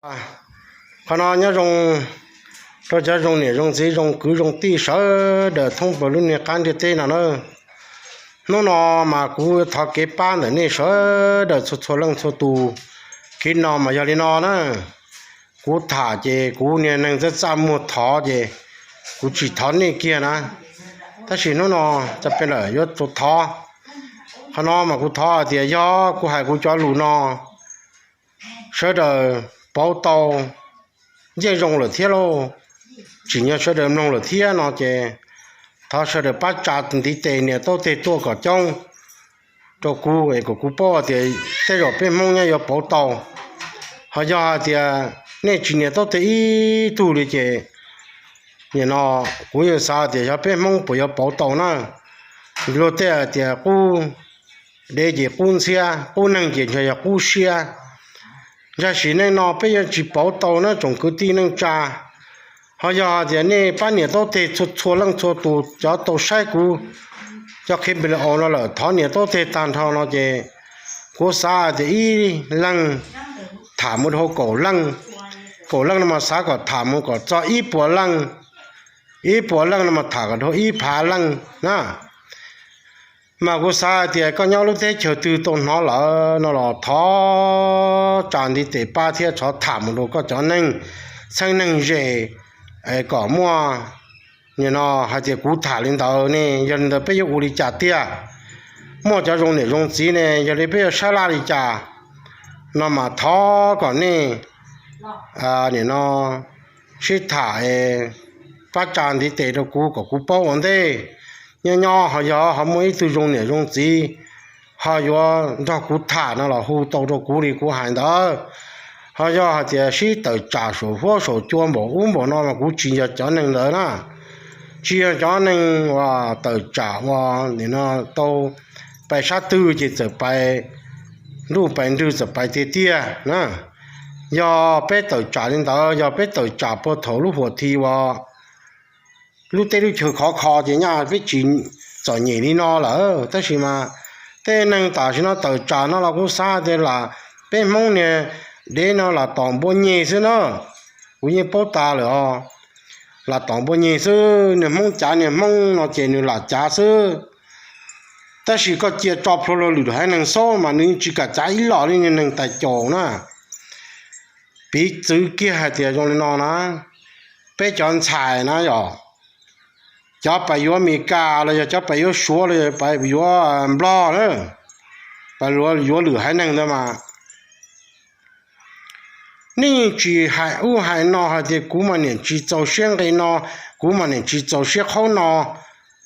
Qhov no nyob zoo rau cov zoo niam zoo txiv zoo kwv zoo tij sawv daws thoob plaws lub niag qab ntiaj teb no na. Hnub no mas kuv thov kev pab ntawm nej sawv daws txhua txhua leej txhua tus. Kev no mas yog li no na, kuv tham ces kuv niag neeg txaj txaj muag thov ces kuv tsis thov nej kiag na. Tab sis hnub no cov peb lawm yuav thov. Qhov no mas kuv thov hais tias yog kuv hais kuv cov lus no sawv daws pauv tau yeej zoo lawm thiab lauj, tsim nyog sawv daws mloog lawm thiab no ces thov sawv daws pab tsa ntiv tes niam taub teg tuaj kom coob rau kuv es kom kuv paub tias tej zaum peb Hmoob nyob yuav pauv tau. Ho yog hais tias nej tsis niam taub teg ib tug li ces nim no kuv yeej xav tias yog peb Hmoob puas yuav pauv tau na. Luag tej hais tias qub dev ces qub ntxhiab, qub neeg ces ntshe yog qub siab. Ntshai sim neej no peb yuav tsis pauv tau na tsoom kwv tij neej tsa. Ho yog hais tias nej pab niam taub teg txhua txhua leej txhua tus cov tau saib kuv cov qhia npe la no lawm thov niam taub teg tag nrho no ces kuv xav hais tias ib leeg tham mus dhau kaum leej, kaum leej no mas xav kom tham mus kom txog ib puas leej, ib puas leej no mas tham kom dhau ib phav leej na. Mas kuv xav hais tias koj nyob lub teb chaws twg tau hnov lawm no los thov tsa ntiv tes pab thiab thov tham mus rau koj cov neeg txheeb neeg ze kom muaj, nim no hais tias kuv tham li ntawd ne yog li ntawd peb yuav ua li cas tiag? Muaj cov zoo niam zoo txiv ne yog li peb yuav sab laj li cas? No mas thov kom nej nim no sib tham pab tsa ntiv tes rau kuv kom kuv paub ua ntej. Nyob nyob ho yog ho muaj ib tug zoo niam zoo txiv ho yuav nrog kuv tham no los hu tau rau kuv li kuv hais ntawd. Ho yog hais tias sib tawm tsam saum huab saum cua npaum ub npaum no mas kuv tsis yog cov neeg ntawd na. Tsis yog cov neeg uas tawm tsam uas nim no tau pais sab twg ces txawm pais nruj pais nrwg txawm pais tiag tiag na. Yog peb tawm tsam li ntawd yog peb tawm tsam puag thaum lub huam thi uas lub teb lub chaw khov kho ces nyaj peb tsis txom nyem li no lawm. Tab sis mas tej neeg tam sim no tawm tsam no los kuv xav tias lam peb Hmoob niag dev no lam tom npua nyeg xwb na. Kuv yeej paub tas lawm os, lam tom npua nyeg xwb, niag Hmoob cav niag Hmoob no ces nws lam cav xwb. Tab sis koj cia tso plhuav luag lwm haiv neeg xwb mas nws yeej tsis kam cav ib los li niag neeg tais caus na. Piv txwv kiag hais tias zoo li no na, peb cov ntxhais na yog cov pais yuav Amelikas los yog cov pais yuav Suav los yog pais yuav Nplog na, pais yuav lwm haiv neeg ntawd mas nej yeej tsis hais ub hais no hais tias kuv mas niam tsis txaus siab nqe no, kuv mas niam tsis txaus siab qhaub no,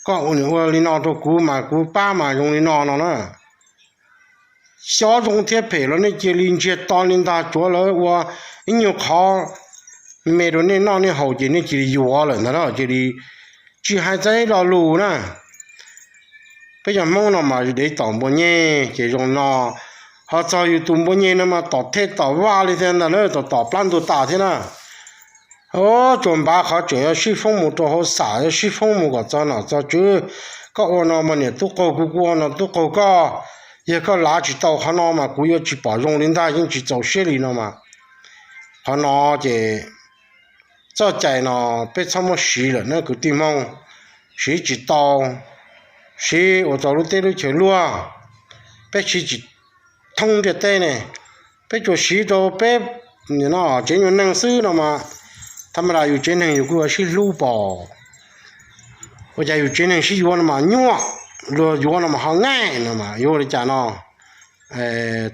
koj ua li no rau kuv mas kuv pab mas zoo li no no na. Xyov zoo thiab phem los nej cia li ntsiag to li ntag, tsuav lawv ua ib nyuag qhov me rau nej noj nej haus ces nej cia li yuav lawm ntag na, cia li tsis hais txog ib lo lus na. Peb cov Hmoob no mas dev tom npua nyeg ces zoo no, ho txog yus tus npua nyeg no mas tom thej tom vaj li thiab ntag na, tom tom plab ntug tas thiab na. Tsuas npav qhov tseem yuav sib foob mus rau hauv xam, yuav sib foob mus kom txog nom txog tswv. Koj ua no mas niam tub qaug kuv, kuv ua no tub qaug koj. Yog koj lav tsis tau qhov no mas kuv yuav tsis pom zoo li ntag, yeej tsis txaus siab li no mas. Qhov no ces txoj cai no peb txhob muab siv lawm na kwv tij Hmoob, siv tsis tau, siv ua rau lub teb lub chaw luag, peb siv tsis thoob ntiaj teb ne. Peb tsuas siv rau peb tsev nyuag neeg xwb no mas, tha ma das yus tsev neeg yus kuj yuav sib hlub pom. Ua cas yus tsev neeg sib yuav no mas nyuaj, luag yuav no mas ho ngaij no mas yuav li cas no.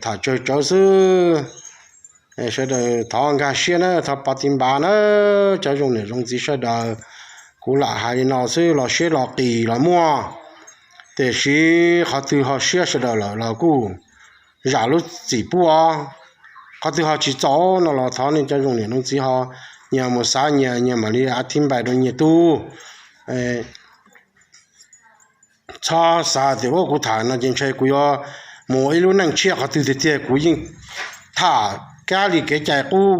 Tham tsawg tsawv xwb, sawv daws thov nkag siab na, thov pov tiv npav na, cov zoo niam zoo txiv sawv daws. Kuv lam hais li no xwb, los siab los qis los muaj, tiam sis qhov twg ho siab sawv daws lawm los kuj zam lub txim pub os. Qhov twg ho tsis txaus no los thov nej cov zoo niam zoo txiv ho nyias mus xav nyias, nyias mam li a thib npais rau nyias tub. Txhob xav tias ua kuv tham no ces ntshai kuv yuav mus ua ib lub neej tshiab qhov twg tiag tiag, kuv yeej tham kab li kev cai qub,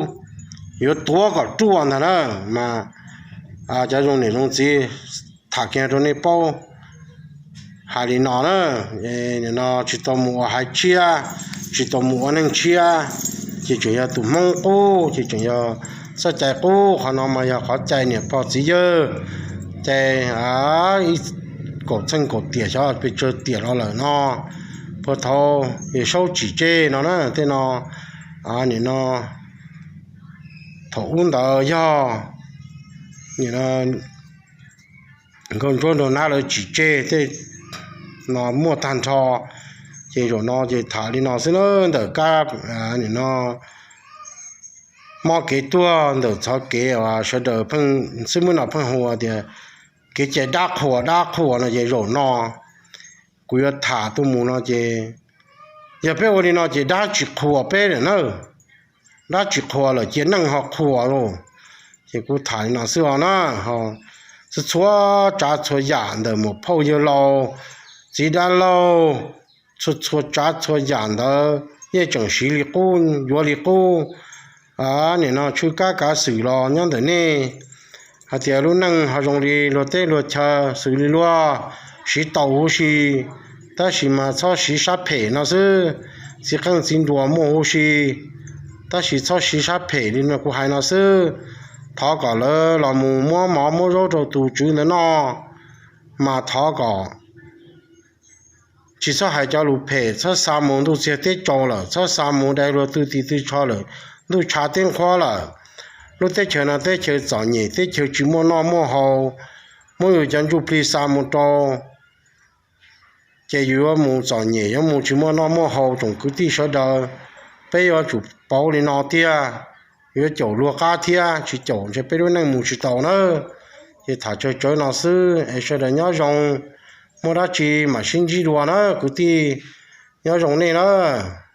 yuav tuav kom ruaj ntag na. Mas cov zoo niam zoo txiv tham kiag rau nej paub hais li no na, no tsis tau mus ua haiv tshiab, tsis tau mus ua neeg tshiab, ces tseem yog tus Hmoob qub, ces tseem yog txoj cai qub. Qhov no mas yog qhov cai niam pog txiv yawg, cai ib kaum txheej kaum tiam xyov pes tsawg tiam los lawm no. Puag thaum Yawm Saub tsim tseg no na, tej no, nim no thaum ub ntawd yog Nkauj Ntsuab Nraug Nab lawv tsim tseg tej no muaj tag nrho. Ces zaum no ces tham li no xwb na, ntawm kab nim no mob kev tuag, ntawm txoj kev uas sawv daws pheej xwb muab no pheej hu tias kev cai dab qhuas dab qhuas no, ces zaum no kuv yuav tham tuaj mus no ces yog peb ua li no ces dab tsis qhuas peb lawm na. Dab tsis qhuas lawm, cia neej ho qhuas lauj. Ces kuv tham li no xwb os na. Txhua txhua tsav txhua yam ntawm muam phauj yawg laus, txiv dab laug, txhua txhua tsav txhua yam ntawd yeej tseem siv li qub, yuav li qub. Nim no tshwj kab kav xwm los nyob ntawm nej, hais tias lub neej ho zoo li luag teb luag chaw xws li luag siv tau huv si, tab sis mas txhob siv sab phem no xwb. Txiv qeej txiv nruas muaj huv si, tab sis txhob siv sab phem li no kuv hais no xwb. Thov kom lawv los mus muab mov muab zaub rau tus tswv ntawd noj, mas thov kom tsis txhob hais cov lus phem, txhob xa mus ntuj txiag teb tsaus lawm, txhob xa mus dai luag twj tim twj tsho lawm, ntuj tshav teb nqhuab lawm. Lub teb chaws no teb chaws txom nyem, teb chaws tsis muaj noj muaj haus, muab yus cov ntsuj plig xa mus rau, ces yus yuav mus txom nyem, yuav mus tsis muaj noj muaj haus. Tsoom kwv tij sawv daws, peb yuav tsum pauv li no tiag, yuav caum luag qab thiab, tsis caum ntshe peb lub neej mus tsis tau nawb. Ces tham tsawg tsawg no xwb es sawv daws nyob zoo, muaj dab tsi mam sib ntsib dua na kwv tij, nyob zoo nej nawb.